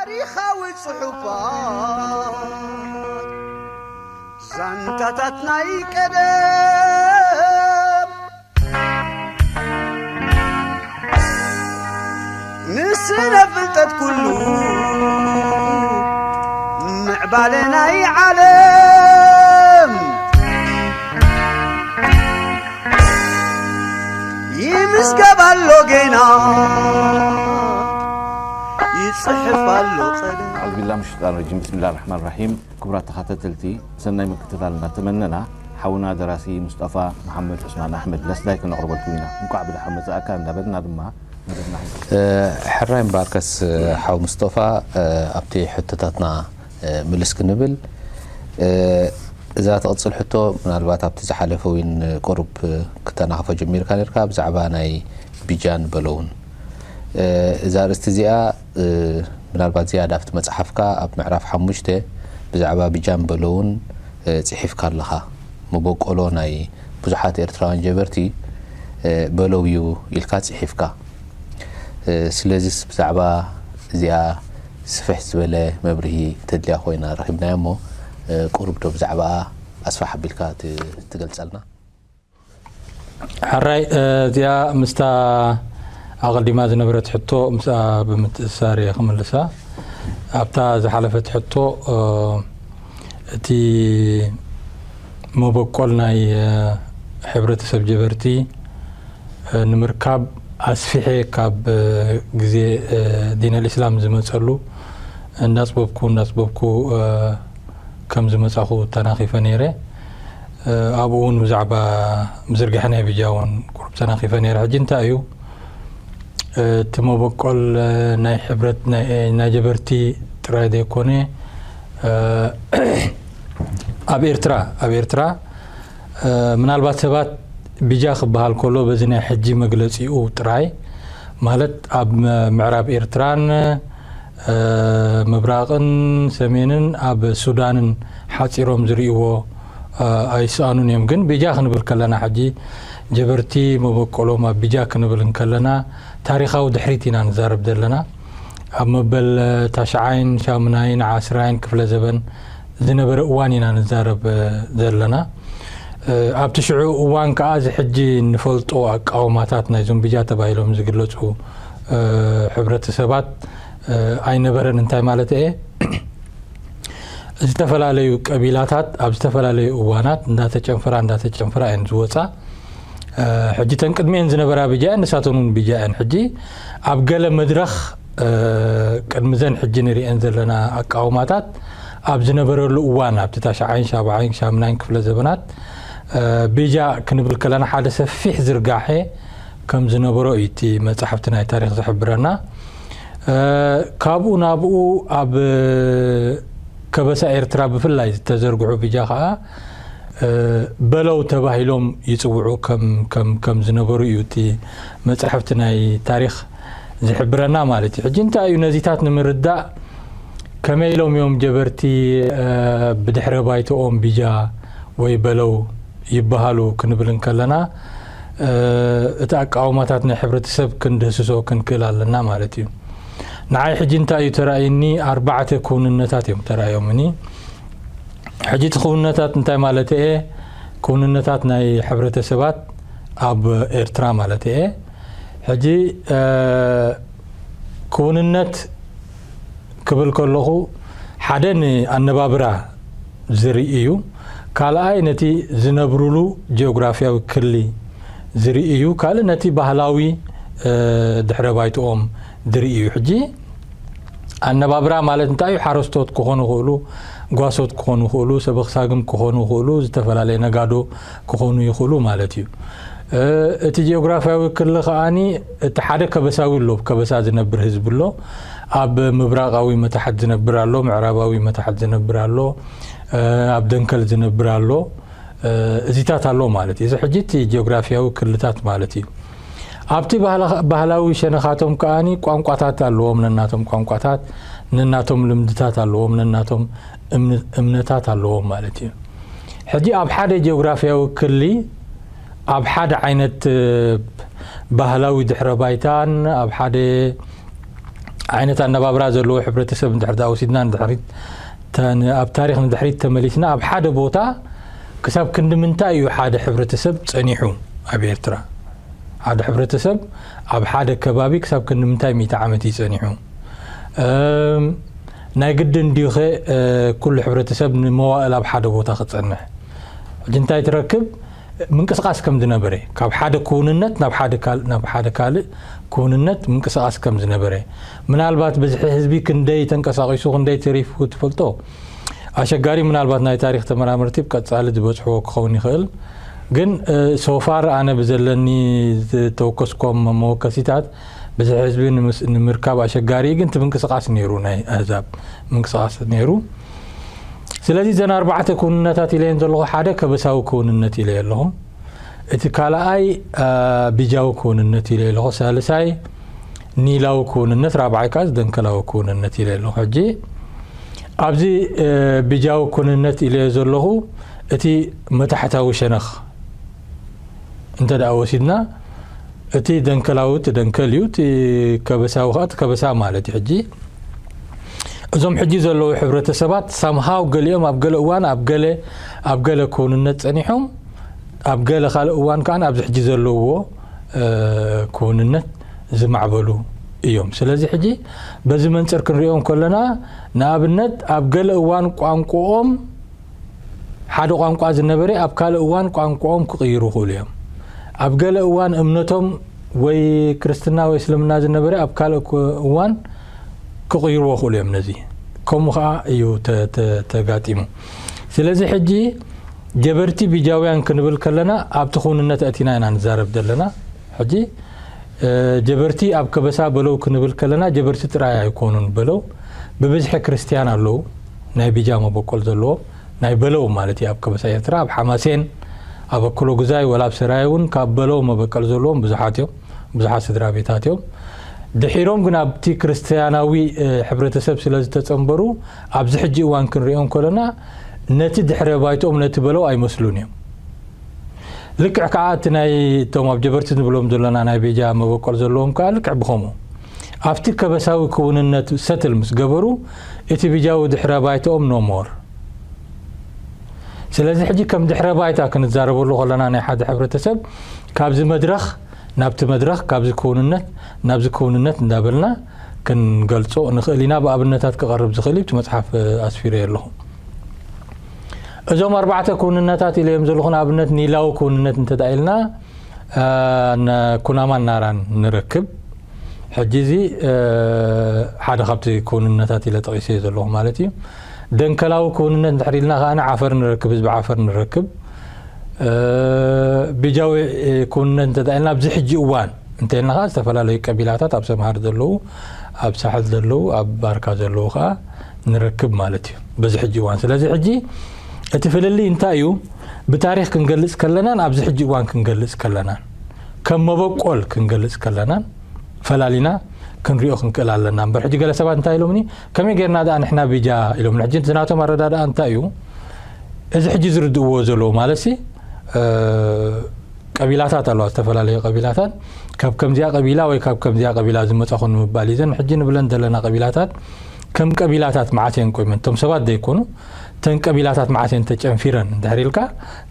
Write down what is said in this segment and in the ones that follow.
ታሪኻዊ ጽሑፋት ዛንታታት ናይ ቀደም ንስነ ፍልጠት ኩሉ ምዕባለ ናይ ዓለም ይምዝገብ ኣሎ ጌና ይጽሕፍ ኣሎ ቀደም። ኣዑዙ ቢላህ ምን ሸይጣን ረጂም። ብስሚላህ ራሕማን ራሒም። ክቡራት ተኸታተልቲ፣ ሰናይ ምክትታል እናተመነና፣ ሓውና ደራሲ ሙስጠፋ መሓመድ ዑስማን ኣሕመድ ለስዳይ ክነቕርበልኩም ኢና። እንቋዕ ብደሓን መጻእካ እንዳበልና ድማ መደብና ክንቅጽል። እ፣ ሕራይ እምበኣርከስ፣ እ፣ ሓው ሙስጠፋ፣ እ፣ ኣብቲ ሕቶታትና፣ እ፣ ምልስ ክንብል፣ እ፣ እዛ ትቕጽል ሕቶ ምናልባት ኣብቲ ዝሓለፈ እውን ቁሩብ፣ እ፣ ክተናኽፎ ጀሚርካ ነርካ ብዛዕባ ናይ ቢጃን በለውን። እ፣ እዛ ኣርእስቲ እዚኣ፣ እ፣ ምናልባት ዝያዳ ኣብቲ መጽሓፍካ ኣብ ምዕራፍ ሓሙሽተ ብዛዕባ ቢጃን በለውን፣ እ፣ ጽሒፍካ ኣለኻ። መበቆሎ ናይ ብዙሓት ኤርትራውያን ጀበርቲ፣ እ፣ በለው እዩ ኢልካ ጽሒፍካ። እ፣ ስለዚስ ብዛዕባ እዚኣ ስፍሕ ዝበለ መብርሂ ተድልያ ኮይና ረኺብናዮ እሞ፣ እ፣ ቁሩብ ዶ ብዛዕባኣ ኣስፋሕ ኣቢልካ ት-፣ ትገልጸልና? ሕራይ፣ እ፣ እዚኣ ምስታ ኣቐዲማ ዝነበረት ሕቶ ምስኣ ብምትእስሳር እየ ክምልሳ። ኣብታ ዝሓለፈት ሕቶ፣ እ፣ እቲ መበቆል ናይ፣ እ፣ ሕብረተሰብ ጀበርቲ፣ እ፣ ንምርካብ ኣስፊሐ ካብ፣ እ፣ ግዜ፣ እ፣ ዲነል ኢስላም ዝመጸሉ እንዳጽበብኩ፣ እንዳጽበብኩ፣ እ፣ ከም ዝመጻኹ ተናኺፈ ነይረ። እ፣ ኣብኡ እውን ብዛዕባ ምዝርጋሕ ናይ ቢጃ እውን ቁሩብ ተናኺፈ ነይረ። ሕጂ እንታይ እዩ፣ እ፣ እቲ መበቆል፣ እ፣ ናይ ሕብረት ናይ፣ ናይ ጀበርቲ ጥራይ ዘይኮነ፣ እ፣ ኣብ ኤርትራ፣ ኣብ ኤርትራ፣ እ፣ ምናልባት ሰባት ቢጃ ክበሃል ከሎ በዚ ናይ ሕጂ መግለጺኡ ጥራይ፣ ማለት ኣብ ም-፣ ምዕራብ ኤርትራን፣ እ፣ ምብራቕን ሰሜንን ኣብ ሱዳንን ሓጺሮም ዝርእይዎ፣ እ፣ ኣይስኣኑን እዮም። ግን ቢጃ ክንብል ከለና፣ ሕጂ ጀበርቲ መበቆሎም ኣብ ቢጃ ክንብል እንከለና፣ ታሪኻዊ ድሕሪት ኢና ንዛረብ ዘለና። ኣብ መበል፣ እ፣ ታሽዓይን ሻሙናይን ዓስራይን ክፍለ ዘበን ዝነበረ እዋን ኢና ንዛረብ፣ እ፣ ዘለና። እ፣ ኣብቲ ሽዑ እዋን ከኣ እዚ ሕጂ እንፈልጦ ኣቃውማታት ናይዞም ቢጃ ተባሂሎም ዝግለጹ፣ እ፣ ሕብረተሰባት፣ እ፣ ኣይነበረን። እንታይ ማለት እየ? ዝተፈላለዩ ቀቢላታት ኣብ ዝተፈላለዩ እዋናት እንዳተጨንፈራ፣ እንዳተጨንፈራ እየን ዝወጻ። እ፣ ሕጂ ተን ቅድሚኤን ዝነበራ ቢጃ እየን፣ ንሳተን እውን ቢጃ እየን። ሕጂ ኣብ ገለ መድረኽ፣ እ፣ ቅድሚ ዘን ሕጂ ንርእየን ዘለና ኣቃውማታት ኣብ ዝነበረሉ እዋን፣ ኣብቲ ታሽዓይን ሻብዓይን ሻምናይን ክፍለ ዘበናት፣ እ፣ ቢጃ ክንብል ከለና ሓደ ሰፊሕ ዝርጋሐ ከም ዝነበሮ እዩ እቲ መጻሕፍቲ ናይ ታሪኽ ዝሕብረና። እ፣ ካብኡ ናብኡ ኣብ ከበሳ ኤርትራ ብፍላይ ዝተዘርግሑ ቢጃ ኸኣ፣ እ፣ በለው ተባሂሎም ይጽውዑ ከም፣ ከም፣ ከም ዝነበሩ እዩ እቲ መጻሕፍቲ ናይ ታሪኽ ዝሕብረና ማለት እዩ። ሕጂ እንታይ እዩ ነዚታት ንምርዳእ ከመይ ኢሎም እዮም ጀበርቲ፣ እ፣ ብድሕረ ባይተኦም ቢጃ ወይ በለው ይበሃሉ ክንብል እንከለና፣ እ፣ እቲ ኣቃውማታት ናይ ሕብረተሰብ ክንድህስሶ ክንክእል ኣለና ማለት እዩ። ንዓይ ሕጂ እንታይ እዩ ተራእዩኒ? ኣርባዕተ ክውንነታት እዮም ተራእዮምኒ። ሕጂ እቲ ክውንነታት እንታይ ማለት እየ? ክውንነታት ናይ ሕብረተሰባት ኣብ ኤርትራ ማለት እየ። ሕጂ፣ እ፣ ክውንነት ክብል ከለኹ፣ ሓደ ንኣነባብራ ዝርኢ እዩ። ካልኣይ ነቲ ዝነብሩሉ ጂኦግራፍያዊ ክሊ ዝርኢ እዩ። ካልእ ነቲ ባህላዊ፣ እ፣ ድሕረ ባይትኦም ዝርኢ እዩ። ሕጂ ኣነባብራ ማለት እንታይ እዩ? ሓረስቶት ክኾኑ ይኽእሉ፣ ጓሶት ክኾኑ ይኽእሉ፣ ሰበኽሳግም ክኾኑ ይኽእሉ፣ ዝተፈላለየ ነጋዶ ክኾኑ ይኽእሉ ማለት እዩ። እ፣ እቲ ጂኦግራፍያዊ ክሊ ከኣኒ እቲ ሓደ ከበሳዊ ኣሎ፣ ኣብ ከበሳ ዝነብር ህዝቢ ኣሎ፣ ኣብ ምብራቓዊ መታሕት ዝነብር ኣሎ፣ ምዕራባዊ መታሕት ዝነብር ኣሎ፣ እ፣ ኣብ ደንከል ዝነብር ኣሎ፣ እ፣ እዚታት ኣሎ ማለት እዩ። እዚ ሕጂ እቲ ጂኦግራፍያዊ ክልታት ማለት እዩ። ኣብቲ ባህላ-፣ ባህላዊ ሸነኻቶም ከኣኒ ቋንቋታት ኣለዎም፣ ነናቶም ቋንቋታት፣ ነናቶም ልምድታት ኣለዎም፣ ነናቶም እምነ-፣ እምነታት ኣለዎም ማለት እዩ። ሕጂ ኣብ ሓደ ጂኦግራፍያዊ ክሊ፣ ኣብ ሓደ ዓይነት፣ እ፣ ባህላዊ ድሕረ ባይታን፣ ኣብ ሓደ ዓይነት ኣነባብራ ዘለዎ ሕብረተሰብ እንድሕር ደኣ ወሲድና፣ ንድሕሪት ተ- ን- ኣብ ታሪኽ ንድሕሪት ተመሊስና፣ ኣብ ሓደ ቦታ ክሳብ ክንዲ ምንታይ እዩ ሓደ ሕብረተሰብ ጸኒሑ? ኣብ ኤርትራ ሓደ ሕብረተሰብ ኣብ ሓደ ከባቢ ክሳብ ክንዲ ምንታይ ሚእቲ ዓመት እዩ ጸኒሑ? እም፣ ናይ ግድን ድዩኸ ኩሉ ሕብረተሰብ ንመዋእል ኣብ ሓደ ቦታ ክጸንሕ? ሕጂ እንታይ ትረክብ? ምንቅስቃስ ከም ዝነበረ፣ ካብ ሓደ ክውንነት ናብ ሓደ ካልእ፣ ናብ ሓደ ካልእ ክውንነት ምንቅስቃስ ከም ዝነበረ፣ ምናልባት ብዝሒ ህዝቢ ክንደይ ተንቀሳቒሱ ክንደይ ተሪፉ ክትፈልጦ ኣሸጋሪ። ምናልባት ናይ ታሪኽ ተመራመርቲ ብቀጻሊ ዝበጽሕዎ ክኸውን ይኽእል። ግን ሶፋር ኣነ ብዘለኒ ዝተወከስኮም መወከሲታት ብዝሒ ህዝቢ ንምርካብ ኣሸጋሪ፣ ግን እቲ ምንቅስቃስ ነይሩ፣ ናይ ኣህዛብ ምንቅስቃስ ነይሩ። ስለዚ እዘን ኣርባዕተ ክውንነታት ኢለየን ዘለኹ፣ ሓደ ከበሳዊ ክውንነት ኢለየ ኣለኹ፣ እቲ ካልኣይ ቢጃዊ ክውንነት ኢለየ ኣለኹ፣ ሳልሳይ ኒላዊ ክውንነት፣ ራብዓይ ከዓ ደንከላዊ ክውንነት ኢለየ ኣለኹ። ሕጂ ኣብዚ ቢጃዊ ክውንነት ኢለየ ዘለኹ፣ እቲ መታሕታዊ ሸነኽ እንተ ደኣ ወሲድና፣ እቲ ደንከላዊ እቲ ደንከል እዩ፣ እቲ ከበሳዊ ከዓ እቲ ከበሳ ማለት እዩ። ሕጂ እዞም ሕጂ ዘለዉ ሕብረተሰባት ሳምሃው ገሊኦም ኣብ ገለ እዋን ኣብ ገለ ኣብ ገለ ክውንነት ጸኒሖም፣ ኣብ ገለ ካልእ እዋን ከዓ ኣብዚ ሕጂ ዘለውዎ ክውንነት ዝማዕበሉ እዮም። ስለዚ ሕጂ በዚ መንፅር ክንሪኦም ከለና፣ ንኣብነት ኣብ ገለ እዋን ቋንቋኦም ሓደ ቋንቋ ዝነበረ ኣብ ካልእ እዋን ቋንቋኦም ክቕይሩ ይኽእሉ እዮም። ኣብ ገለ እዋን እምነቶም ወይ ክርስትና ወይ እስልምና ዝነበረ ኣብ ካልእ እዋን ክቕይርዎ ይኽእሉ እዮም። ነዚ ከምኡ ከዓ እዩ ተጋጢሙ። ስለዚ ሕጂ ጀበርቲ ቢጃውያን ክንብል ከለና ኣብቲ ክውንነት ኣእቲና ኢና ንዛረብ ዘለና። ሕጂ ጀበርቲ ኣብ ከበሳ በለው ክንብል ከለና ጀበርቲ ጥራይ ኣይኮኑን። በለው ብብዝሒ ክርስትያን ኣለዉ፣ ናይ ቢጃ መበቆል ዘለዎም ናይ በለው ማለት እዩ። ኣብ ከበሳ ኤርትራ ኣብ ሓማሴን፣ ኣብ ኣክሎ ጉዛይ ወላ ኣብ ሰራየ እውን ካብ በለው መበቀል ዘለዎም ብዙሓት እዮም፣ ብዙሓት ስድራ ቤታት እዮም። ድሒሮም ግን ኣብቲ ክርስትያናዊ ሕብረተሰብ ስለ ዝተጸንበሩ ኣብዚ ሕጂ እዋን ክንሪኦም ከለና ነቲ ድሕረ ባይትኦም ነቲ በለው ኣይመስሉን እዮም። ልክዕ ከዓ እቲ ናይ እቶም ኣብ ጀበርቲ ንብሎም ዘለና ናይ ቤጃ መበቆል ዘለዎም ከዓ ልክዕ ብኸምኡ ኣብቲ ከበሳዊ ክውንነት ሰትል ምስ ገበሩ እቲ ቢጃዊ ድሕረ ባይትኦም ኖሞር። ስለዚ ሕጂ ከም ድሕረ ባይታ ክንዛረበሉ ከለና ናይ ሓደ ሕብረተሰብ ካብዚ መድረኽ ናብቲ መድረኽ፣ ካብዚ ክውንነት ናብዚ ክውንነት እንዳበልና ክንገልጾ ንኽእል ኢና። ብኣብነታት ክቐርብ ዝኽእል እዩ፣ እቲ መጽሓፍ ኣስፊረ ኣለኹ። እዞም ኣርባዕተ ክውንነታት ኢለዮም ዘለኹ፣ ንኣብነት ኒላዊ ክውንነት እንተ ኢልና ኩናማን ናራን ንረክብ። ሕጂ እዚ ሓደ ካብቲ ክውንነታት ኢለ ጠቒሰ ዘለኹ ማለት እዩ። ደንከላዊ ክውንነት እንድሕር ኢልና ከዓ ዓፈር ንረክብ፣ ህዝቢ ዓፈር ንረክብ። ቢጃዊ ክውንነት እንተ ኢልና ኣብዚ ሕጂ እዋን እንተ ኢልና ከዓ ዝተፈላለዩ ቀቢላታት ኣብ ሰምሃር ዘለዉ፣ ኣብ ሳሕል ዘለዉ፣ ኣብ ባርካ ዘለዉ ከዓ ንረክብ ማለት እዩ በዚ ሕጂ እዋን። ስለዚ ሕጂ እቲ ፍልልይ እንታይ እዩ? ብታሪኽ ክንገልጽ ከለናን ኣብዚ ሕጂ እዋን ክንገልጽ ከለናን፣ ከም መበቆል ክንገልጽ ከለናን ፈላሊና ክንሪኦ ክንክእል ኣለና። እምበር ሕጂ ገለ ሰባት እንታይ ኢሎምኒ፣ ከመይ ጌርና ደኣ ንሕና ቢጃ ኢሎምኒ። ሕጂ እቲ ናቶም ኣረዳድኣ እንታይ እዩ? እዚ ሕጂ ዝርድእዎ ዘለዉ ማለት ሲ ቀቢላታት ኣለዋ፣ ዝተፈላለዩ ቀቢላታት፣ ካብ ከምዚኣ ቀቢላ ወይ ካብ ከምዚኣ ቀቢላ ዝመጻኹ ንምባል እዩ። እዘን ሕጂ ንብለን ዘለና ቀቢላታት ከም ቀቢላታት መዓስ እየን ቆይመን? እቶም ሰባት ዘይኮኑ፣ እተን ቀቢላታት መዓስ እየን ተጨንፊረን እንድሕር ኢልካ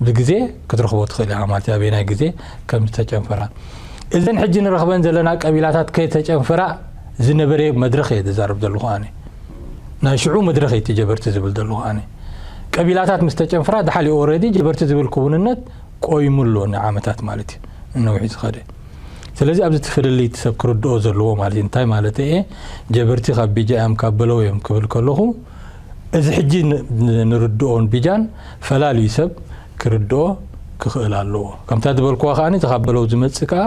ብግዜ ክትረኽቦ ትኽእል ኢኻ ማለት እዩ፣ ኣበየናይ ግዜ ከም ዝተጨንፈራ። እዘን ሕጂ ንረኽበን ዘለና ቀቢላታት ከይተጨንፈራ ዝነበረ መድረኽ እየ ዝዛረብ ዘለኹ ኣነ። ናይ ሽዑ መድረኽ እዩ እቲ ጀበርቲ ዝብል ዘለኹ ኣነ። ቀቢላታት ምስ ተጨንፈራ ድሓሊኡ ኦረዲ ጀበርቲ ዝብል ክውንነት ቆይሙ ኣሎ ንዓመታት ማለት እዩ፣ ንነዊሕ ዝኸደ። ስለዚ ኣብዚ እቲ ፍልልይ እቲ ሰብ ክርድኦ ዘለዎ ማለት እዩ። እንታይ ማለት እየ? ጀበርቲ ካብ ቢጃ እዮም፣ ካብ በለው እዮም ክብል ከለኹ፣ እዚ ሕጂ ን- ን- ንርድኦን ቢጃን ፈላልዩ ሰብ ክርድኦ ክኽእል ኣለዎ። ከምታ ዝበልኩዋ ከኣ እቲ ካብ በለው ዝመጽእ ከኣ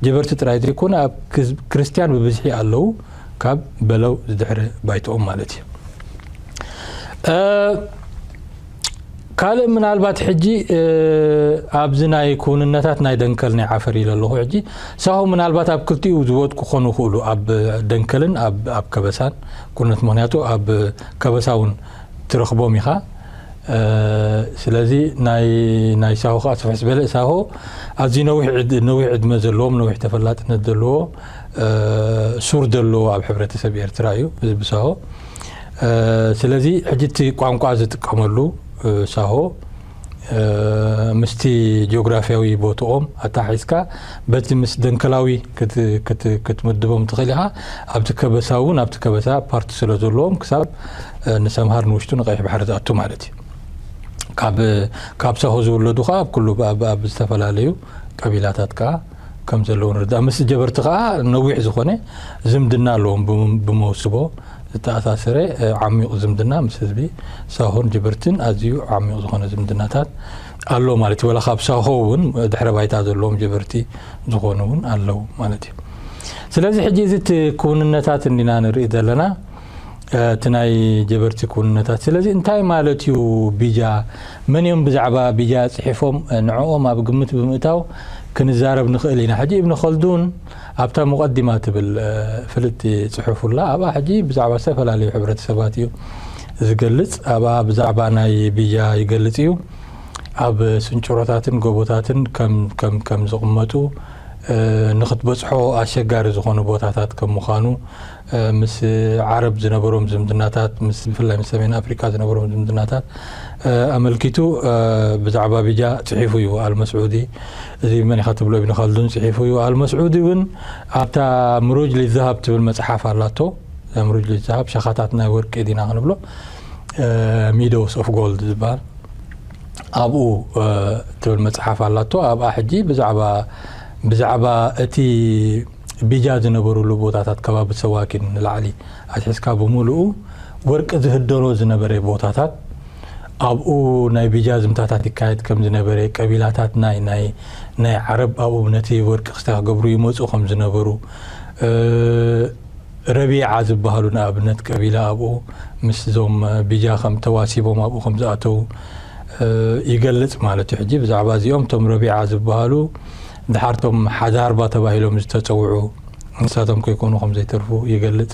ጀበርቲ ጥራይ ዘይኮነ ኣብ ክዝ- ክርስትያን ብብዝሒ ኣለዉ ካብ በለው ዝድሕረ ባይትኦም ማለት እዩ። እ፣ ካልእ ምናልባት ሕጂ እ፣ ኣብዚ ናይ ክውንነታት ናይ ደንከል ናይ ዓፈር ኢለ ኣለኹ። ሕጂ ሳሆ ምናልባት ኣብ ክልቲኡ ዝወድቁ ክኾኑ ይኽእሉ፣ ኣብ ደንከልን ኣብ ኣብ ከበሳን ኩነት፣ ምኽንያቱ ኣብ ከበሳ እውን ትረኽቦም ኢኻ። እ፣ ስለዚ ናይ ናይ ሳሆ ከዓ ስፍሕ ዝበለ ሳሆ ኣዝዩ ነዊሕ ዕድ- ነዊሕ ዕድመ ዘለዎም፣ ነዊሕ ተፈላጥነት ዘለዎ ሱር ዘለዎ ኣብ ሕብረተሰብ ኤርትራ እዩ እዚ ብሳሆ። ስለዚ ሕጂ እቲ ቋንቋ ዝጥቀመሉ ሳሆ ምስቲ ጂኦግራፊያዊ ቦትኦም ኣታሒዝካ በቲ ምስ ደንከላዊ ክትምድቦም ትኽእል ኢኻ። ኣብቲ ከበሳ እውን ኣብቲ ከበሳ ፓርቲ ስለ ዘለዎም ክሳብ ንሰምሃር ንውሽጡ ንቀይሕ ባሕሪ ዝኣቱ ማለት እዩ። ካብ ሳሆ ዝውለዱ ከዓ ኣብ ኩሉ ኣብ ዝተፈላለዩ ቀቢላታት ከዓ ከም ዘለዉ ንርዳእ። ምስ ጀበርቲ ከዓ ነዊሕ ዝኾነ ዝምድና ኣለዎም። ብመውስቦ ዝተኣሳሰረ ዓሚቕ ዝምድና ምስ ህዝቢ ሳሆን ጀበርትን ኣዝዩ ዓሚቕ ዝኾነ ዝምድናታት ኣሎ ማለት እዩ። ወላ ካብ ሳሆ እውን ድሕረ ባይታ ዘለዎም ጀበርቲ ዝኾኑ እውን ኣለዉ ማለት እዩ። ስለዚ ሕጂ እዚ እቲ ክውንነታት እንዲና ንርኢ ዘለና እቲ ናይ ጀበርቲ ክውንነታት። ስለዚ እንታይ ማለት እዩ ቢጃ? መን እዮም ብዛዕባ ቢጃ ጽሒፎም? ንዕኦም ኣብ ግምት ብምእታው ክንዛረብ ንኽእል ኢና። ሕጂ እብን ኸልዱን ኣብታ ሙቐዲማ ትብል ፍልጥቲ ጽሑፉላ ኣብኣ ሕጂ ብዛዕባ ዝተፈላለዩ ሕብረተሰባት እዩ ዝገልጽ። ኣብኣ ብዛዕባ ናይ ቢጃ ይገልጽ እዩ። ኣብ ስንጭሮታትን ጎቦታትን ከም ዝቕመጡ፣ ንክትበጽሖ ኣሸጋሪ ዝኾኑ ቦታታት ከም ምዃኑ፣ ምስ ዓረብ ዝነበሮም ዝምድናታት፣ ብፍላይ ምስ ሰሜን ኣፍሪቃ ዝነበሮም ዝምድናታት ኣመልኪቱ ብዛዕባ ቢጃ ጽሒፉ እዩ ኣልመስዑዲ። እዚ መን ኢኻ ትብሎ ኢብን ኸልዱን ጽሒፉ እዩ። ኣልመስዑዲ እውን ኣብታ ምሩጅ ሊዛሃብ ትብል መጽሓፍ ኣላቶ። ምሩጅ ሊዛሃብ ሸኻታት ናይ ወርቂ ዲና ክንብሎ፣ ሚዶስ ኦፍ ጎልድ ዝበሃል ኣብኡ ትብል መጽሓፍ ኣላቶ። ኣብኣ ሕጂ ብዛዕባ ብዛዕባ እቲ ቢጃ ዝነበሩሉ ቦታታት ከባቢ ሰዋኪን ንላዕሊ ኣትሒዝካ ብምሉኡ ወርቂ ዝህደኖ ዝነበረ ቦታታት፣ ኣብኡ ናይ ቢጃ ዝምታታት ይካየድ ከም ዝነበረ፣ ቀቢላታት ናይ ናይ ናይ ዓረብ ኣብኡ ነቲ ወርቂ ክስታይ ክገብሩ ይመጹ ከም ዝነበሩ፣ ረቢዓ ዝበሃሉ ንኣብነት ቀቢላ ኣብኡ ምስዞም ቢጃ ከም ተዋሲቦም ኣብኡ ከም ዝኣተዉ ይገልጽ ማለት እዩ። ሕጂ ብዛዕባ እዚኦም እቶም ረቢዓ ዝበሃሉ ድሓርቶም ሓዳርባ ተባሂሎም ዝተጸውዑ ንሳቶም ከይኮኑ ከም ዘይተርፉ ይገልጽ።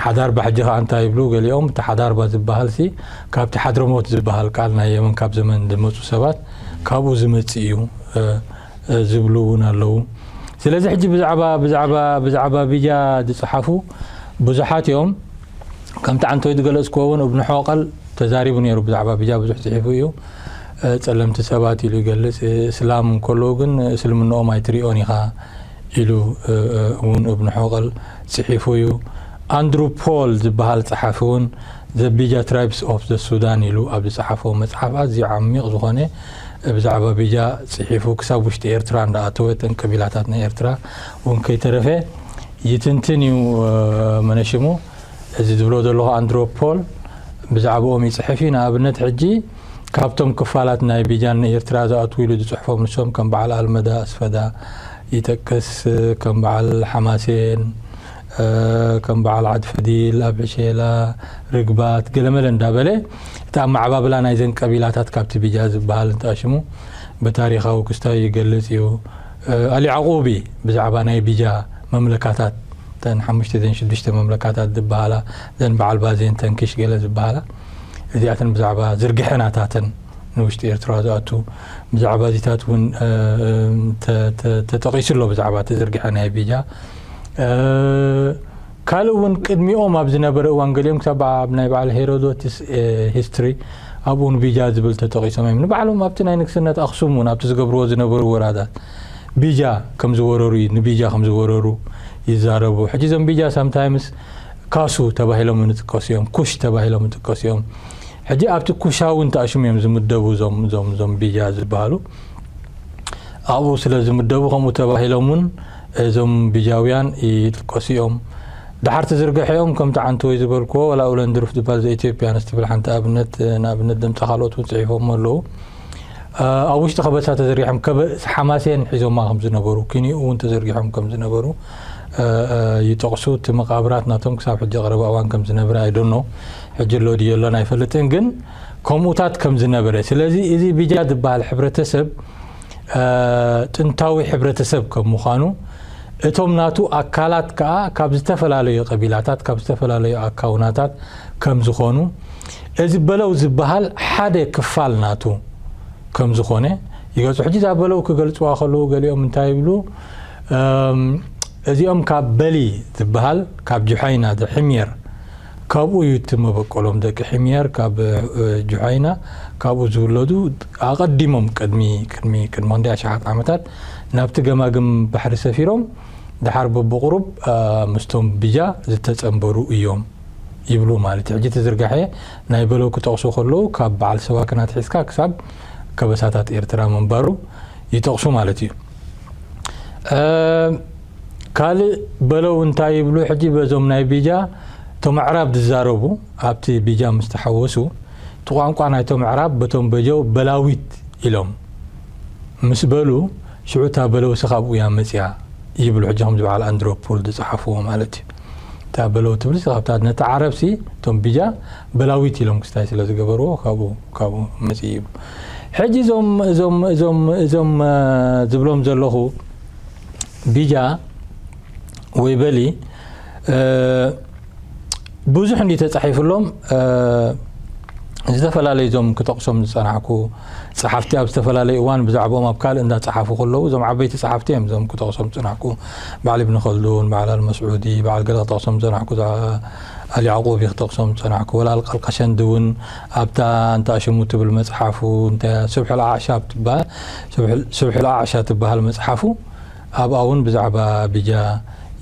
ሓዳርባ ሕጂ ከኣ እንታይ ይብሉ ገሊኦም? እቲ ሓዳርባ ዝበሃል ሲ ካብቲ ሓድረሞት ዝበሃል ቃል ናይ የመን ካብ ዘመን ዝመጹ ሰባት ካብኡ ዝመጽእ እዩ ዝብሉ እውን ኣለዉ። ስለዚ ሕጂ ብዛዕባ ብዛዕባ ብዛዕባ ቢጃ ዝጸሓፉ ብዙሓት እዮም። ከምቲ ዓንቶይ ዝገለጽክዎ እውን እብኑ ሖቀል ተዛሪቡ ነይሩ። ብዛዕባ ቢጃ ብዙሕ ጽሒፉ እዩ። ጸለምቲ ሰባት ኢሉ ይገልጽ። እስላም እንከለዉ ግን እስልምናኦም ኣይትሪኦን ኢኻ ኢሉ እውን እብኑ ሖቀል ጽሒፉ እዩ። ኣንድሩ ፖል ዝበሃል ጸሓፊ እውን The Bija Tribes of the Sudan ኢሉ ኣብ ዝጸሓፎ መጽሓፍ ኣዝዩ ዓሚቕ ዝኾነ ብዛዕባ ቢጃ ጽሒፉ ክሳብ ውሽጢ ኤርትራ እንዳኣተወ እተን ቀቢላታት ናይ ኤርትራ እውን ከይተረፈ ይትንትን እዩ። መነሽሙ እዚ ዝብሎ ዘለኹ ኣንድሮ ፖል ብዛዕባኦም ይጽሕፍ እዩ። ንኣብነት ሕጂ ካብቶም ክፋላት ናይ ቢጃን ኤርትራ ዝኣትዉ ኢሉ ዝጽሕፎም ንሶም ከም በዓል ኣልመዳ ኣስፈዳ ይጠቅስ፣ ከም በዓል ሓማሴን፣ ከም በዓል ዓዲ ፈዲል፣ ኣብ ዕሼላ፣ ርግባት፣ ገለመለ እንዳበለ እቲ ኣመዓባብላ ናይዘን ቀቢላታት ካብቲ ቢጃ ዝበሃል እንተኣሽሙ ብታሪኻዊ ክስታዩ ይገልጽ እዩ። ኣሊ ዓቑቢ ብዛዕባ ናይ ቢጃ መምለካታት፣ እተን ሓሙሽተ ዘን ሽዱሽተ መምለካታት ዝበሃላ፣ ዘን በዓል ባዜን ተንኪሽ ገለ ዝበሃላ፣ እዚኣተን ብዛዕባ ዝርግሐ ናታተን ንውሽጢ ኤርትራ ዝኣቱ፣ ብዛዕባ እዚታት እውን ተጠቒሱ ኣሎ፣ ብዛዕባ እቲ ዝርግሐ ናይ ቢጃ። ካልእ እውን ቅድሚኦም ኣብ ዝነበረ እዋን ገሊኦም ክሳብ ኣብ ናይ በዓል ሄሮዶትስ ሂስትሪ ኣብኡ ንቢጃ ዝብል ተጠቒሶም እዮም። ንባዕሎም ኣብቲ ናይ ንግስነት ኣኽሱም እውን ኣብቲ ዝገብርዎ ዝነበሩ ወራዳት ቢጃ ከም ዝወረሩ እዩ፣ ንቢጃ ከም ዝወረሩ ይዛረቡ። ሕጂ እዞም ቢጃ ሳምታይምስ ካሱ ተባሂሎም ይጥቀሱ እዮም፣ ኩሽ ተባሂሎም ይጥቀሱ እዮም። ሕጂ ኣብቲ ኩሻዊ እንተኣሽሙ እዮም ዝምደቡ እዞም እዞም እዞም ቢጃ ዝበሃሉ። ኣብኡ ስለ ዝምደቡ ከምኡ ተባሂሎም እውን እዞም ቢጃውያን ይጥቀሱ እዮም። ድሓር ትዝርግሐኦም ከምቲ ዓንተወይ ዝበልክዎ ዋላ ኡለንድሩፍ ዝበሃል ዘኢትዮጵያንስ ትብል ሓንቲ ኣብነት ንኣብነት ደምጻ ካልኦት እውን ጽሒፎም ኣለዉ። ኣብ ውሽጢ ከበሳ ተዘርጊሖም ሓማሴን ሒዞማ ከም ዝነበሩ ኪንኡ እውን ተዘርጊሖም ከም ዝነበሩ ይጠቕሱ። እቲ መቓብራት ናቶም ክሳብ ሕጂ ቀረባ እዋን ከም ዝነብረ ኣይደኖ ሕጂ ኣሎ ድዮ ኣሎን ኣይፈልጥን፣ ግን ከምኡታት ከም ዝነበረ። ስለዚ እዚ ቢጃ ዝበሃል ሕብረተሰብ ጥንታዊ ሕብረተሰብ ከም ምዃኑ እቶም ናቱ ኣካላት ከኣ ካብ ዝተፈላለዩ ቀቢላታት ካብ ዝተፈላለዩ ኣካውናታት ከም ዝኾኑ እዚ በለው ዝበሃል ሓደ ክፋል ናቱ ከም ዝኾነ ይገልጹ። ሕጂ እዛ በለው ክገልጽዋ ከለዉ ገሊኦም እንታይ ይብሉ? እዚኦም ካብ በሊ ዝበሃል፣ ካብ ጁሓይና፣ ሕምየር፣ ካብኡ እዩ እቲ መበቆሎም። ደቂ ሕምየር ካብ እ፣ ጁሓይና፣ ካብኡ ዝውለዱ፣ ኣቐዲሞም ቅድሚ ቅድሚ ቅድሚ ክንደይ ኣሽሓት ዓመታት ናብቲ ገማግም ባሕሪ ሰፊሮም፣ ድሓር በብቑሩብ እ፣ ምስቶም ቢጃ ዝተጸንበሩ እዮም ይብሉ ማለት እዩ። ሕጂ ትዝርጋሐ ናይ በለው ክጠቕሱ ከለዉ ካብ በዓል ሰባክናት ሒዝካ ክሳብ ከበሳታት ኤርትራ ምንባሩ ይጠቕሱ ማለት እዩ። እ፣ ካልእ በለው እንታይ ይብሉ? ሕጂ በዞም ናይ ቢጃ እቶም ኣዕራብ ዝዛረቡ፣ ኣብቲ ቢጃ ምስ ተሓወሱ፣ እቲ ቋንቋ ናይቶም ኣዕራብ በቶም በጀው በላዊት ኢሎም ምስ በሉ፣ ሽዑ እታ በለውሲ ካብኡ እያ መጽያ ይብሉ። ሕጂ ከምዚ በዓል ኣንድሮፖል ዝጸሓፍዎ ማለት እዩ። እታ በለው ትብልሲ ካብታ ነቲ ዓረብሲ፣ እቶም ቢጃ በላዊት ኢሎም ክስታይ ስለ ዝገበርዎ ካብኡ ካብኡ መጽዩ ይብሉ። ሕጂ እዞም እዞም እዞም እዞም እ፣ ዝብሎም ዘለኹ ቢጃ ወይ በሊ እ፣ ብዙሕ እንዲ ተጻሒፍሎም እ፣ ዝተፈላለዩ እዞም ክጠቕሶም ዝጸናሕኩ ጸሓፍቲ ኣብ ዝተፈላለዩ እዋን ብዛዕባኦም ኣብ ካልእ እንዳጸሓፉ ከለዉ እዞም ዓበይቲ ጸሓፍቲ እዮም እዞም ክጠቕሶም ዝጸናሕኩ። በዓል ኢብን ኸልዱን፣ በዓል ኣልመስዑዲ፣ በዓል ገለ ክጠቕሶም ዝጸናሕኩ፣ እዛ ኣል ያዕቁቢ ክጠቕሶም ዝጸናሕኩ፣ ወላ ኣልቀሸንዲ እውን ኣብታ እንታይ ሽሙ ትብል መጽሓፉ፣ እንታይ ስብሒ ኣዕሻ ትበሃል፣ ስብሒ ኣዕሻ ትበሃል መጽሓፉ ኣብኣ እውን ብዛዕባ ቢጃ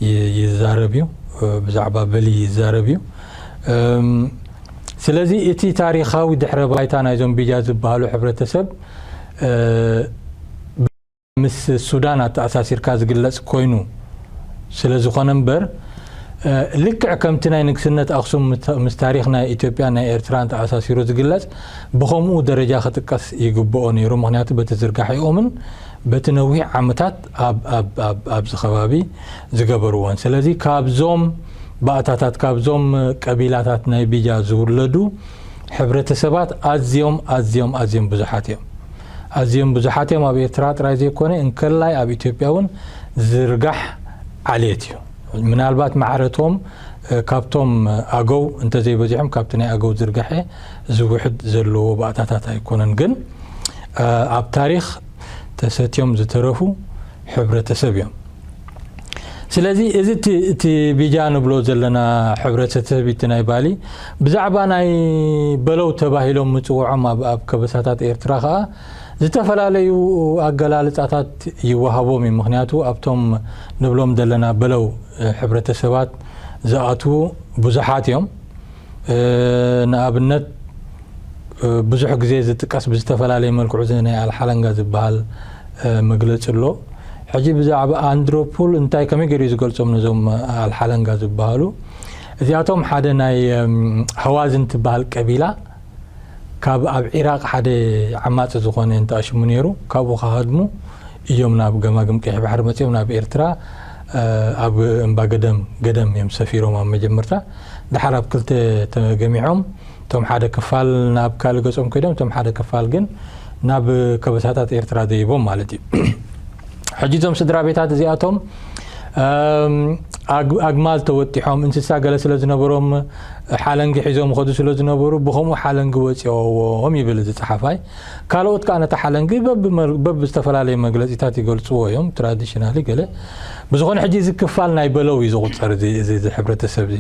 ይ- ይዛረብ እዩ፣ ብዛዕባ በሊ ይዛረብ እዩ። እም፣ ስለዚ እቲ ታሪኻዊ ድሕረ ባይታ ናይዞም ቢጃ ዝበሃሉ ሕብረተሰብ እ፣ ምስ ሱዳን ኣተኣሳሲርካ ዝግለጽ ኮይኑ ስለ ዝኾነ እምበር፣ እ፣ ልክዕ ከምቲ ናይ ንግስነት ኣኽሱም ምስ- ምስ ታሪኽ ናይ ኢትዮጵያ ናይ ኤርትራን ተኣሳሲሩ ዝግለጽ ብኸምኡ ደረጃ ክጥቀስ ይግብኦ ነይሩ። ምኽንያቱ በቲ ዝርጋሒኦምን በቲ ነዊሕ ዓመታት ኣብ- ኣብ- ኣብ- ኣብዚ ከባቢ ዝገበርዎን። ስለዚ ካብዞም ባእታታት፣ ካብዞም ቀቢላታት ናይ ቢጃ ዝውለዱ ሕብረተሰባት ኣዝዮም ኣዝዮም ኣዝዮም ብዙሓት እዮም። ኣዝዮም ብዙሓት እዮም። ኣብ ኤርትራ ጥራይ ዘይኮነ እንከላይ ኣብ ኢትዮጵያ እውን ዝርጋሕ ዓሌት እዩ። ምናልባት ማዕረቶም እ፣ ካብቶም ኣገው እንተዘይበዚሖም ካብቲ ናይ ኣገው ዝርጋሐ ዝውሕድ ዘለዎ ባእታታት ኣይኮነን። ግን እ፣ ኣብ ታሪኽ ተሰትዮም ዝተረፉ ሕብረተሰብ እዮም። ስለዚ እዚ እቲ- እቲ ቢጃ ንብሎ ዘለና ሕብረተሰብ እቲ ናይ ባሊ ብዛዕባ ናይ በለው ተባሂሎም ምጽውዖም ኣብ ኣብ ከበሳታት ኤርትራ ከኣ ዝተፈላለዩ ኣገላልጻታት ይወሃቦም እዩ። ምኽንያቱ ኣብቶም ንብሎም ዘለና በለው እ፣ ሕብረተሰባት ዝኣትዉ ብዙሓት እዮም። እ፣ ንኣብነት እ፣ ብዙሕ ግዜ ዝጥቀስ ብዝተፈላለየ መልክዑ እዚ ናይ ኣልሓለንጋ ዝበሃል እ፣ መግለጺ ኣሎ። ሕጂ ብዛዕባ ኣንድሮፑል እንታይ ከመይ ገይሩ እዩ ዝገልጾም ነዞም ኣልሓለንጋ ዝበሃሉ? እዚኣቶም ሓደ ናይ እም፣ ሃዋዝን ትበሃል ቀቢላ ካብ ኣብ ዒራቕ ሓደ ዓማጺ ዝኾነ እንተኣሽሙ ነይሩ፣ ካብኡ ክሃድሙ እዮም ናብ ገማግም ቀይሕ ባሕሪ መጺኦም ናብ ኤርትራ እ፣ ኣብ እምባ ገደም ገደም እዮም ሰፊሮም ኣብ መጀመርታ። ድሓር ኣብ ክልተ ተገሚዖም እቶም ሓደ ክፋል ናብ ካልእ ገጾም ከይዶም እቶም ሓደ ክፋል ግን ናብ ከበሳታት ኤርትራ ደይቦም ማለት እዩ። ሕጂ እዞም ስድራ ቤታት እዚኣቶም እም፣ ኣግ- ኣግማል ተወጢሖም እንስሳ ገለ ስለ ዝነበሮም ሓለንጊ ሒዞም ይኸዱ ስለ ዝነበሩ ብኸምኡ ሓለንጊ ወፂኦዎም ይብል እዚ ፀሓፋይ። ካልኦት ከዓ ነቲ ሓለንጊ በብመል- በብዝተፈላለየ መግለፂታት ይገልፅዎ እዮም ትራዲሽናሊ ገለ። ብዝኾነ ሕጂ እዚ ክፋል ናይ በለው እዩ ዝቑፀር እዚ እዚ እዚ ሕብረተሰብ እዚ።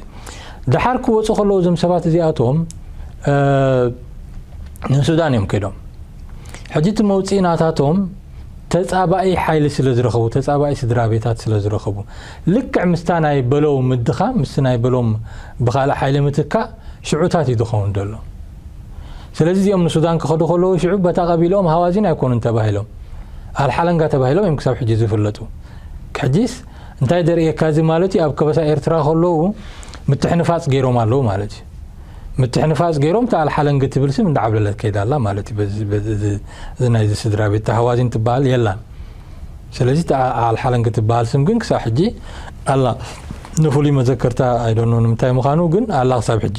ደሓር ክወፁ ከለዉ እዞም ሰባት እዚኣቶም እ፣ ንሱዳን እዮም ከይዶም። ሕጂ እቲ መውፅኢ ናታቶም ተፃባኢ ሓይሊ ስለ ዝረኸቡ ተፃባኢ ስድራ ቤታት ስለ ዝረኸቡ ልክዕ ምስታ ናይ በለው ምድኻ ምስ ናይ በሎም ብካልእ ሓይሊ ምትካእ ሽዑታት እዩ ዝኸውን ዘሎ። ስለዚ እዚኦም ንሱዳን ክኸዱ ከለዉ ሽዑ በታ ቀቢልኦም ሃዋዚን ኣይኮኑን ተባሂሎም ኣልሓለንጋ ተባሂሎም እዮም ክሳብ ሕጂ ዝፍለጡ። ሕጂስ እንታይ ዘርእየካ እዚ ማለት እዩ ኣብ ከበሳ ኤርትራ ከለዉ ምትሕንፋፅ ገይሮም ኣለዉ ማለት እዩ። ምትሕንፋፅ ገይሮም እታ ኣልሓለንጊ ትብል ስም እንዳዓብለለት ከይዳ ኣላ ማለት እዩ። በዚ- በዚ- እዚ- እዚ ናይዚ ስድራ ቤት እታ ሃዋዚን ትበሃል የላን። ስለዚ እታ ኣልሓለንጊ ትበሃል ስም ግን ክሳብ ሕጂ ኣላ። ንፍሉይ መዘከርታ ኣይደኖ ንምንታይ ምዃኑ ግን ኣላ ክሳብ ሕጂ።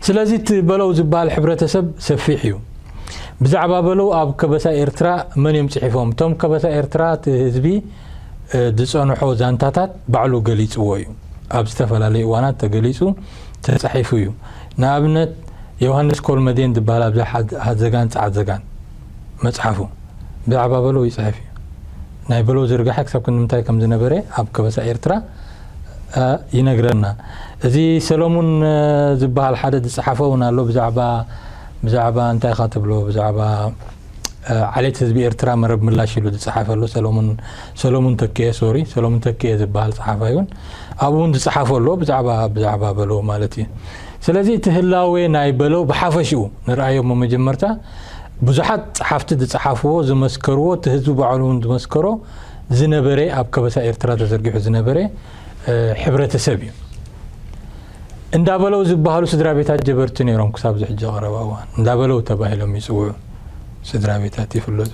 ስለዚ እቲ በለው ዝበሃል ሕብረተሰብ ሰፊሕ እዩ። ብዛዕባ በለው ኣብ ከበሳ ኤርትራ መን እዮም ፅሒፎም? እቶም ከበሳ ኤርትራ እቲ ህዝቢ እ፣ ዝፀንሖ ዛንታታት ባዕሉ ገሊፅዎ እዩ። ኣብ ዝተፈላለዩ እዋናት ተገሊፁ ተፃሒፉ እዩ። ንኣብነት ዮሃንስ ኮልመዴን ዝበሃል ኣብዚ ሓዘጋን ፃዕዘጋን መፅሓፉ ብዛዕባ በለው ይፅሕፍ እዩ። ናይ በለው ዝርጋሐ ክሳብ ክንዲ ምንታይ ከም ዝነበረ ኣብ ከበሳ ኤርትራ ይነግረና። እዚ ሰሎሙን ዝበሃል ሓደ ዝጸሓፈ እውን ኣሎ ብዛዕባ ብዛዕባ እንታይ ኢኻ ትብሎ ብዛዕባ ዓሌት ህዝቢ ኤርትራ መረብ ምላሽ ኢሉ ዝጸሓፈ ኣሎ። ሰሎሙን ሰሎሙን ተክኤ፣ ሶሪ፣ ሰሎሙን ተክኤ ዝበሃል ጸሓፋይ እውን ኣብኡ እውን ዝጸሓፈ ኣሎ ብዛዕባ ብዛዕባ በለው ማለት እዩ። ስለዚ እቲ ህላዌ ናይ በለው ብሓፈሽኡ ንርኣዮ እሞ መጀመርታ ብዙሓት ጸሓፍቲ ዝጸሓፍዎ ዝመስከርዎ እቲ ህዝቢ ባዕሉ እውን ዝመስከሮ ዝነበረ ኣብ ከበሳ ኤርትራ ተዘርጊሑ ዝነበረ ሕብረተሰብ እዩ። እንዳበለው ዝበሃሉ ስድራ ቤታት ጀበርቲ ነይሮም ክሳብ ዝሕጂ ቀረባ እዋን እንዳበለው ተባሂሎም ይፅውዑ ስድራ ቤታት ይፍለጡ።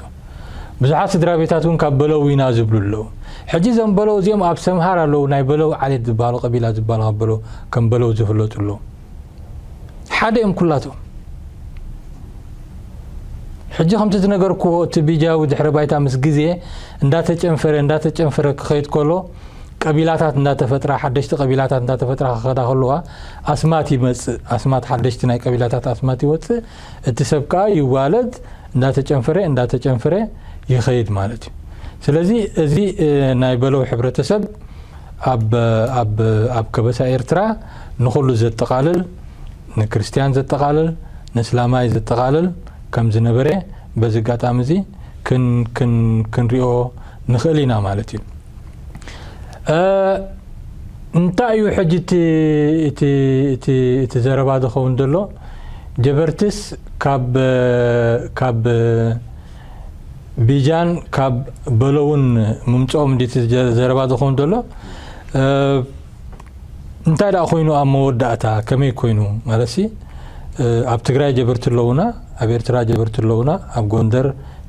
ብዙሓት ስድራ ቤታት እውን ካብ በለው ኢና ዝብሉ ኣለዉ። ሕጂ እዞም በለው እዚኦም ኣብ ሰምሃር ኣለዉ። ናይ በለው ዓሌት ዝበሃሉ ቀቢላ ዝበሃሉ ካብ በለው ከም በለው ዝፍለጡ ኣለዉ። ሓደ እዮም ኩላቶም። ሕጂ ከምቲ ዝነገርኩዎ እቲ ቢጃዊ ድሕረ ባይታ ምስ ግዜ እንዳተጨንፈረ እንዳተጨንፈረ ክኸይድ ከሎ ቀቢላታት እንዳተፈጥራ ሓደሽቲ ቀቢላታት እንዳተፈጥራ ክኸዳ ከለዋ ኣስማት ይመጽእ። ኣስማት ሓደሽቲ ናይ ቀቢላታት ኣስማት ይወጽእ። እቲ ሰብ ከኣ ይዋለድ እንዳተጨንፈረ እንዳተጨንፈረ ይኸይድ ማለት እዩ። ስለዚ እዚ ናይ በለው ሕብረተሰብ ኣብ ኣብ ኣብ ከበሳ ኤርትራ ንኹሉ ዘጠቓልል ንክርስትያን ዘጠቓልል ንእስላማይ ዘጠቓልል ከም ዝነበረ በዚ ኣጋጣሚ እዚ ክን ክን ክንሪኦ ንኽእል ኢና ማለት እዩ። እንታይ እዩ ሕጂ እቲ እቲ እቲ እቲ ዘረባ ዝኸውን ዘሎ? ጀበርትስ ካብ ካብ ቢጃን ካብ በለውን ምምፅኦም እንዲ ዘረባ ዝኸውን ዘሎ እንታይ ደኣ ኮይኑ ኣብ መወዳእታ ከመይ ኮይኑ ማለት ሲ ኣብ ትግራይ ጀበርቲ ኣለውና፣ ኣብ ኤርትራ ጀበርቲ ኣለውና፣ ኣብ ጎንደር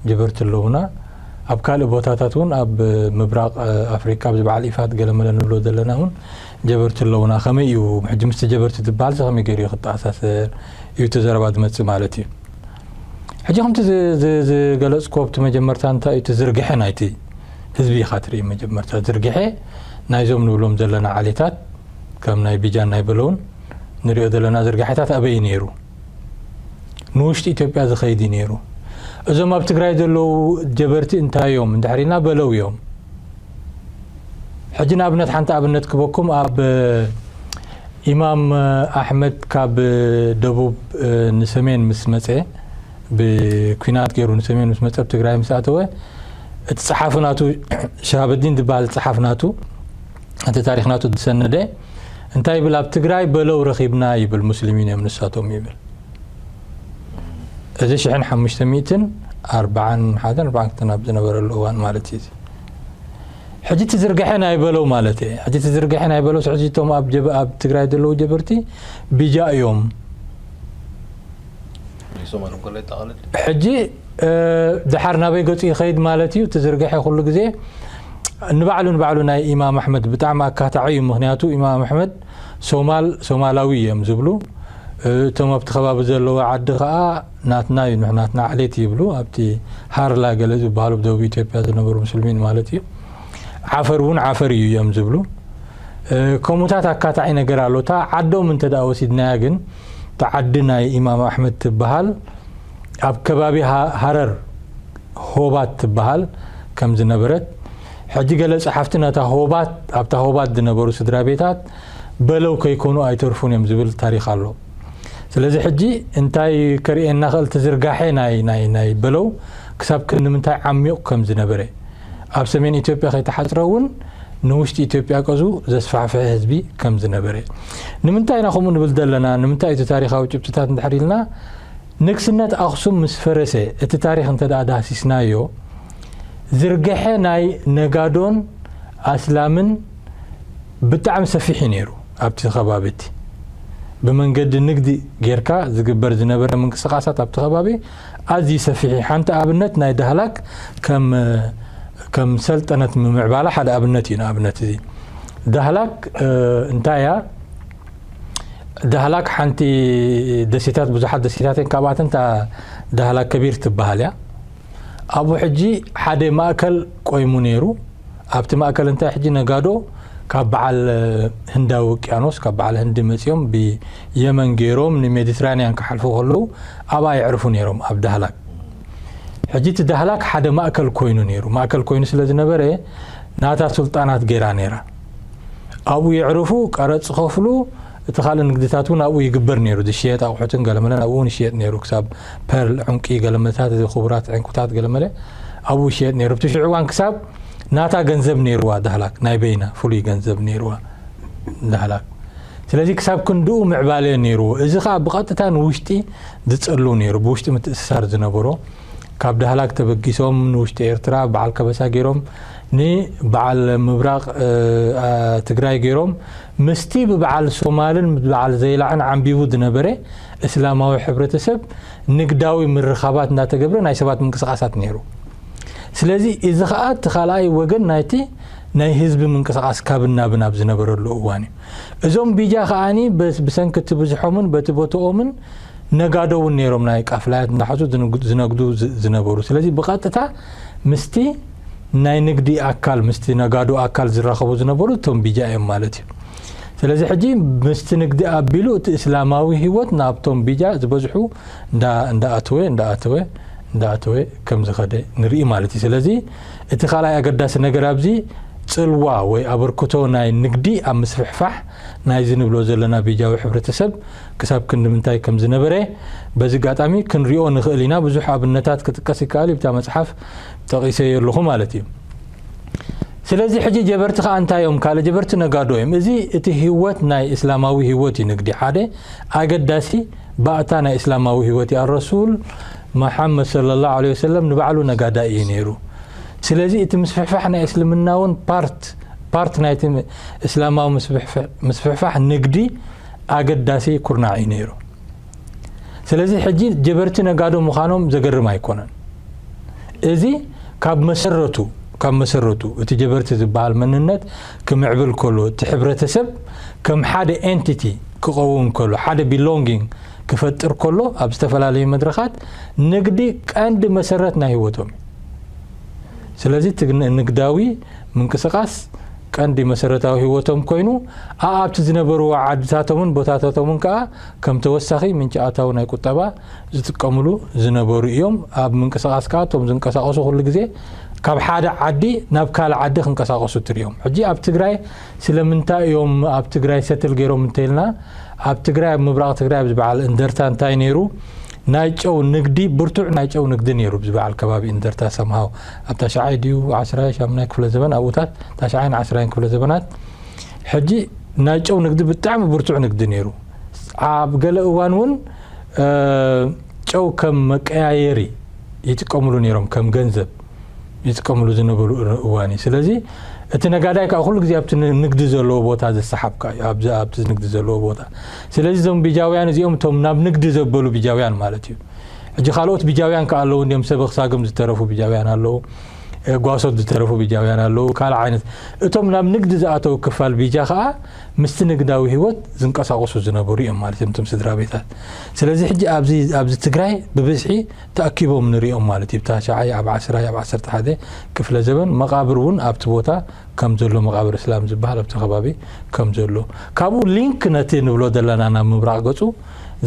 ጀበርቲ ኣለውና፣ ኣብ ካልእ ቦታታት እውን ኣብ ምብራቕ ኣፍሪካ ኣብዚ በዓል ኢፋት ገለመለ ንብሎ ዘለና እውን ጀበርቲ ኣለውና። ከመይ እዩ ሕጂ ምስቲ ጀበርቲ ዝበሃል ከመይ ገይሩ እዩ ክተኣሳሰር እዩ እቲ ዘረባ ዝመፅእ ማለት እዩ። ሕጂ ከምቲ ዝገለፅኩ ኣብቲ መጀመርታ እንታይ እዩ እቲ ዝርግሐ ናይቲ ህዝቢ ኢኻ ትርኢ። መጀመርታ ዝርግሐ ናይዞም ንብሎም ዘለና ዓሌታት ከም ናይ ቢጃን ናይ በለውን ንሪኦ ዘለና ዝርግሐታት ኣበይ ነይሩ? ንውሽጢ ኢትዮጵያ ዝኸይድ እዩ ነይሩ። እዞም ኣብ ትግራይ ዘለዉ ጀበርቲ እንታይ እዮም እንድሕር ኢልና በለው እዮም። ሕጂ ንኣብነት ሓንቲ ኣብነት ክበኩም ኣብ ኢማም ኣሕመድ ካብ ደቡብ ንሰሜን ምስ መፀ ብኩናት ገይሩ ንሰሜን ምስ መፀ ኣብ ትግራይ ምስ ኣተወ እቲ ጸሓፊ ናቱ ሸሃበዲን ዝበሃል ጸሓፊ ናቱ እቲ ታሪኽ ናቱ ዝሰነደ እንታይ ይብል ኣብ ትግራይ በለው ረኺብና ይብል ሙስሊሚን እዮም ንሳቶም ይብል። እዚ ሽሕን ሓሙሽተ ሚእትን ኣርባዓን ሓደን ኣርባዓን ክልተን ኣብ ዝነበረሉ እዋን ማለት እዩ። ሕጂ እቲ ዝርግሐ ናይ በለው ማለት እየ። ሕጂ እቲ ዝርግሐ ናይ በለው ሕጂ እቶም ኣብ ጀበ ኣብ ትግራይ ዘለዉ ጀበርቲ ቢጃ እዮም። ሕጂ ድሓር ናበይ ገፁ ይኸይድ ማለት እዩ። እቲ ዝርግሐ ኩሉ ግዜ ንባዕሉ ንባዕሉ ናይ ኢማም ኣሕመድ ብጣዕሚ ኣካታዒ እዩ። ምክንያቱ ኢማም ኣሕመድ ሶማል ሶማላዊ እዮም ዝብሉ። እቶም ኣብቲ ከባቢ ዘለዎ ዓዲ ከዓ ናትና እዩ፣ ንሕናትና ዓሌት ይብሉ። ኣብቲ ሃርላ ገለ ዝበሃሉ ብደቡብ ኢትዮጵያ ዝነበሩ ሙስልሚን ማለት እዩ። ዓፈር እውን ዓፈር እዩ እዮም ዝብሉ። ከምኡታት ኣካታዒ ነገር ኣሎ። እታ ዓዶም እንተ ደኣ ወሲድናያ ግን እታ ዓዲ ናይ ኢማም ኣሕመድ ትበሃል ኣብ ከባቢ ሃረር ሆባት ትበሃል ከም ዝነበረት ሕጂ ገለ ጸሓፍቲ ነታ ሆባት ኣብታ ሆባት ዝነበሩ ስድራ ቤታት በለው ከይኮኑ ኣይተርፉን እዮም ዝብል ታሪኽ ኣሎ። ስለዚ ሕጂ እንታይ ከርእየና ክእል ትዝርጋሐ ናይ ናይ ናይ በለው ክሳብ ክንምንታይ ዓሚቕ ከም ዝነበረ ኣብ ሰሜን ኢትዮጵያ ከይተሓጽረ እውን ንውሽጢ ኢትዮጵያ ቀዙ ዘስፋሕፍሐ ህዝቢ ከም ዝነበረ ንምንታይ ኢና ከምኡ ንብል ዘለና ንምንታይ እቲ ታሪኻዊ ጭብጥታት እንድሕር ኢልና ንግስነት ኣኽሱም ምስ ፈረሰ እቲ ታሪኽ እንተ ደኣ ዳህሲስናዮ ዝርግሐ ናይ ነጋዶን ኣስላምን ብጣዕሚ ሰፊሕ እዩ ነይሩ። ኣብቲ ከባቢ እቲ ብመንገዲ ንግዲ ጌርካ ዝግበር ዝነበረ ምንቅስቃሳት ኣብቲ ከባቢ ኣዝዩ ሰፊሕ እዩ። ሓንቲ ኣብነት ናይ ዳህላክ ከም ከም ሰልጠነት ምምዕባላ ሓደ ኣብነት እዩ። ንኣብነት እዚ ዳህላክ እንታይ እያ? ዳህላክ ሓንቲ ደሴታት ብዙሓት ደሴታት እየን። ካብኣተን እታ ዳህላክ ከቢር ትበሃል እያ። ኣብኡ ሕጂ ሓደ ማእከል ቆይሙ ነይሩ። ኣብቲ ማእከል እንታይ ሕጂ ነጋዶ ካብ በዓል ህንዳዊ ውቅያኖስ ካብ በዓል ህንዲ መጺኦም ብየመን ገይሮም ንሜዲትራንያን ክሓልፉ ከለዉ ኣብኣ የዕርፉ ነይሮም ኣብ ዳህላክ። ሕጂ እቲ ዳህላክ ሓደ ማእከል ኮይኑ ነይሩ። ማእከል ኮይኑ ስለ ዝነበረ ናታ ሱልጣናት ገይራ ነይራ። ኣብኡ የዕርፉ፣ ቀረጽ ዝኸፍሉ፣ እቲ ካልእ ንግድታት እውን ኣብኡ ይግበር ነይሩ። ዝሽየጥ ኣቑሑትን ገለመለን ኣብኡ እውን ይሽየጥ ነይሩ። ክሳብ ፐርል፣ ዕንቂ፣ ገለመታት፣ እዚ ክቡራት ዕንቁታት ገለመለ ኣብኡ ይሽየጥ ነይሩ። ኣብቲ ሽዑ እዋን ክሳብ ናታ ገንዘብ ነይርዋ ዳህላክ፣ ናይ በይና ፍሉይ ገንዘብ ነይርዋ ዳህላክ። ስለዚ ክሳብ ክንድኡ ምዕባለ ነይርዎ። እዚ ኸኣ ብቐጥታ ንውሽጢ ዝጸሉ ነይሩ፣ ብውሽጢ ምትእስሳር ዝነበሮ። ካብ ዳህላክ ተበጊሶም ንውሽጢ ኤርትራ በዓል ከበሳ ገይሮም፣ ንበዓል ምብራቕ፣ እ፣ አ፣ ትግራይ ገይሮም፣ ምስቲ ብበዓል ሶማልን ብበዓል ዘይላዕን ዓንቢቡ ዝነበረ እስላማዊ ሕብረተሰብ ንግዳዊ ምርኻባት እናተገብረ ናይ ሰባት ምንቅስቓሳት ነይሩ። ስለዚ እዚ ኸኣ እቲ ካልኣይ ወገን ናይቲ ናይ ህዝቢ ምንቅስቓስ ካብን ናብን ኣብ ዝነበረሉ እዋን እዩ። እዞም ቢጃ ኸኣኒ በስ-፣ ብሰንኪ እቲ ብዝሖምን በቲ ቦትኦምን ነጋዶ እውን ነይሮም፣ ናይ ቃፍላያት እናሓዙ ዝንግ-፣ ዝነግዱ ዝ-፣ ዝነበሩ። ስለዚ ብቐጥታ ምስቲ ናይ ንግዲ ኣካል፣ ምስቲ ነጋዶ ኣካል ዝራኸቡ ዝነበሩ እቶም ቢጃ እዮም ማለት እዩ። ስለዚ ሕጂ ምስቲ ንግዲ ኣቢሉ እቲ እስላማዊ ህይወት ናብቶም ቢጃ ዝበዝሑ እንዳ-፣ እንዳኣተወ፣ እንዳኣተወ፣ እንዳኣተወ ከም ዝኸደ ንርኢ ማለት እዩ። ስለዚ እቲ ካልኣይ ኣገዳሲ ነገር ኣብዚ ጽልዋ ወይ ኣበርክቶ ናይ ንግዲ ኣብ ምስፍሕፋሕ ናይዚ ንብሎ ዘለና ቢጃዊ ሕብረተሰብ ክሳብ ክንዲ ምንታይ ከም ዝነበረ በዚ ኣጋጣሚ ክንሪኦ ንኽእል ኢና። ብዙሕ ኣብነታት ክጥቀስ ይከኣል እዩ፣ ብታ መጽሓፍ ጠቒሰዮ ኣለኹ ማለት እዩ። ስለዚ ሕጂ ጀበርቲ ከኣ እንታይ እዮም? ካልእ ጀበርቲ ነጋዶ እዮም። እዚ እቲ ህይወት ናይ እስላማዊ ህይወት እዩ። ንግዲ ሓደ ኣገዳሲ ባእታ ናይ እስላማዊ ህይወት እዩ። ኣረሱል መሓመድ ሰለላሁ ዐለይሂ ወሰለም ንባዕሉ ነጋዳይ እዩ ነይሩ። ስለዚ እቲ ምስፍሕፋሕ ናይ እስልምና እውን ፓርት፣ ፓርት ናይቲ እስላማዊ ምስፍሕፍ-፣ ምስፍሕፋሕ ንግዲ ኣገዳሲ ኩርናዕ እዩ ነይሩ። ስለዚ ሕጂ ጀበርቲ ነጋዶ ምዃኖም ዘገርም ኣይኮነን። እዚ ካብ መሰረቱ፣ ካብ መሰረቱ እቲ ጀበርቲ ዝበሃል መንነት ክምዕብል ከሎ፣ እቲ ሕብረተሰብ ከም ሓደ ኤንቲቲ ክቐውም ከሎ፣ ሓደ ቢሎንጊንግ ክፈጥር ከሎ፣ ኣብ ዝተፈላለዩ መድረኻት ንግዲ ቀንዲ መሰረት ናይ ህይወቶም እዩ። ስለዚ እቲ ን-፣ ንግዳዊ ምንቅስቓስ ቀንዲ መሰረታዊ ህይወቶም ኮይኑ፣ ኣኣብቲ ዝነበርዎ ዓድታቶምን ቦታታቶምን ከኣ ከም ተወሳኺ ምንጪ ኣታዊ ናይ ቁጠባ ዝጥቀምሉ ዝነበሩ እዮም። ኣብ ምንቅስቓስ ከኣ እቶም ዝንቀሳቐሱ ኩሉ ግዜ ካብ ሓደ ዓዲ ናብ ካልእ ዓዲ ክንቀሳቐሱ ትርእዮም። ሕጂ ኣብ ትግራይ ስለምንታይ እዮም ኣብ ትግራይ ሰትል ገይሮም እንተኢልና፣ ኣብ ትግራይ፣ ኣብ ምብራቕ ትግራይ፣ ኣብዚ በዓል እንደርታ እንታይ ነይሩ? ናይ ጨው ንግዲ፣ ብርቱዕ ናይ ጨው ንግዲ ነይሩ። ኣብዚ በዓል ከባቢ እንደርታ ሰምሃው ኣብ ታሽዓይ ድዩ ዓስራይ ሻምናይ ክፍለ ዘበን ኣብኡታት፣ ታሽዓይን ዓስራይን ክፍለ ዘበናት። ሕጂ ናይ ጨው ንግዲ ብጣዕሚ ብርቱዕ ንግዲ ነይሩ። ኣብ ገለ እዋን እውን፣ እ፣ ጨው ከም መቀያየሪ ይጥቀምሉ ነይሮም፣ ከም ገንዘብ ይጥቀምሉ ዝነበሩ እዋን እዩ። ስለዚ እቲ ነጋዳይ ከዓ ኩሉ ግዜ ኣብቲ ን-፣ ንግዲ ዘለዎ ቦታ ዝሰሓብ ከዓ እዩ፣ ኣብዚ፣ ኣብቲ ንግዲ ዘለዎ ቦታ። ስለዚ እዞም ቢጃውያን እዚኦም እቶም ናብ ንግዲ ዘበሉ ቢጃውያን ማለት እዩ። ሕጂ ካልኦት ቢጃውያን ከዓ ኣለዉ፣ እንዲኦም ሰብ ክሳግም ዝተረፉ ቢጃውያን ኣለዉ፣ እ፣ ጓሶት ዝተረፉ ቢጃውያን ኣለዉ፣ ካልእ ዓይነት። እቶም ናብ ንግዲ ዝኣተዉ ክፋል ቢጃ ከዓ ምስቲ ንግዳዊ ህይወት ዝንቀሳቐሱ ዝነበሩ እዮም ማለት እዮም፣ እቶም ስድራ ቤታት። ስለዚ ሕጂ ኣብዚ፣ ኣብዚ ትግራይ ብብዝሒ ተኣኪቦም ንሪኦም ማለት እዩ። ብታሽዓይ ኣብ ዓስራይ ኣብ ዓሰርተ ሓደ ክፍለ ዘበን መቓብር እውን ኣብቲ ቦታ ከም ዘሎ፣ መቓብር እስላም ዝበሃል ኣብቲ ከባቢ ከም ዘሎ፣ ካብኡ ሊንክ ነቲ ንብሎ ዘለና ናብ ምብራቕ ገጹ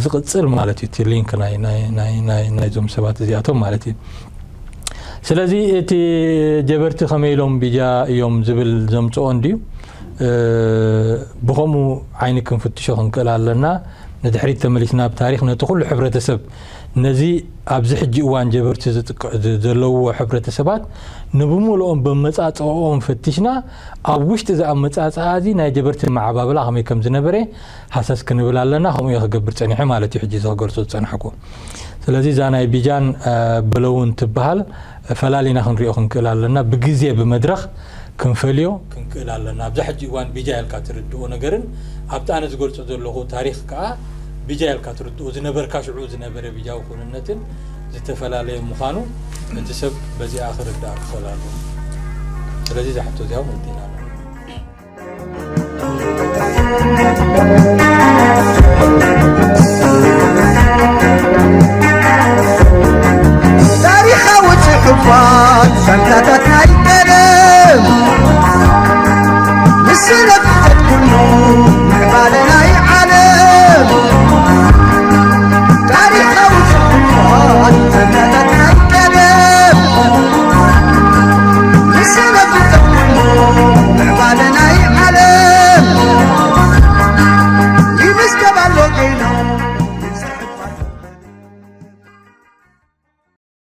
ዝቕጽል ማለት እዩ። እቲ ሊንክ ናይ፣ ናይ፣ ናይ፣ ናይ፣ ናይዞም ሰባት እዚኣቶም ማለት እዩ። ስለዚ እቲ ጀበርቲ ከመይ ኢሎም ቢጃ እዮም ዝብል ዘምጽኦ እንድዩ፣ እ፣ ብኸምኡ ዓይኒ ክንፍትሾ ክንክእል ኣለና። ንድሕሪት ተመሊስና ብታሪኽ ነቲ ኩሉ ሕብረተሰብ፣ ነዚ ኣብዚ ሕጂ እዋን ጀበርቲ ዝጥቀ-፣ ዝ-፣ ዘለውዎ ሕብረተሰባት ንብምልኦም በመጻጽኦም ፈቲሽና፣ ኣብ ውሽጢ እዚ ኣመጻጽኣ እዚ ናይ ጀበርቲ መዓባብላ ከመይ ከም ዝነበረ ሃሰስ ክንብል ኣለና። ከምኡ እየ ክገብር ጸኒሐ ማለት እዩ፣ ሕጂ እዚ ክገልጾ ዝጸናሕኩ። ስለዚ እዛ ናይ ቢጃን፣ እ፣ በለውን ትበሃል ፈላሊና ክንሪኦ ክንክእል ኣለና። ብግዜ ብመድረኽ ክንፈልዮ ክንክእል ኣለና። ኣብዛ ሕጂ እዋን ቢጃ ኢልካ ትርድኦ ነገርን ኣብቲ ኣነ ዝገልጾ ዘለኹ ታሪኽ ከኣ ቢጃ ኢልካ ትርድኦ ዝነበርካ ሽዑ ዝነበረ ቢጃዊ ኩንነትን ዝተፈላለየ ምዃኑ እቲ ሰብ በዚኣ ክርዳእ ክኽእል ኣለዎ። ስለዚ እዛ ሕቶ እዚኣ እውን ወዲእና ኣለና።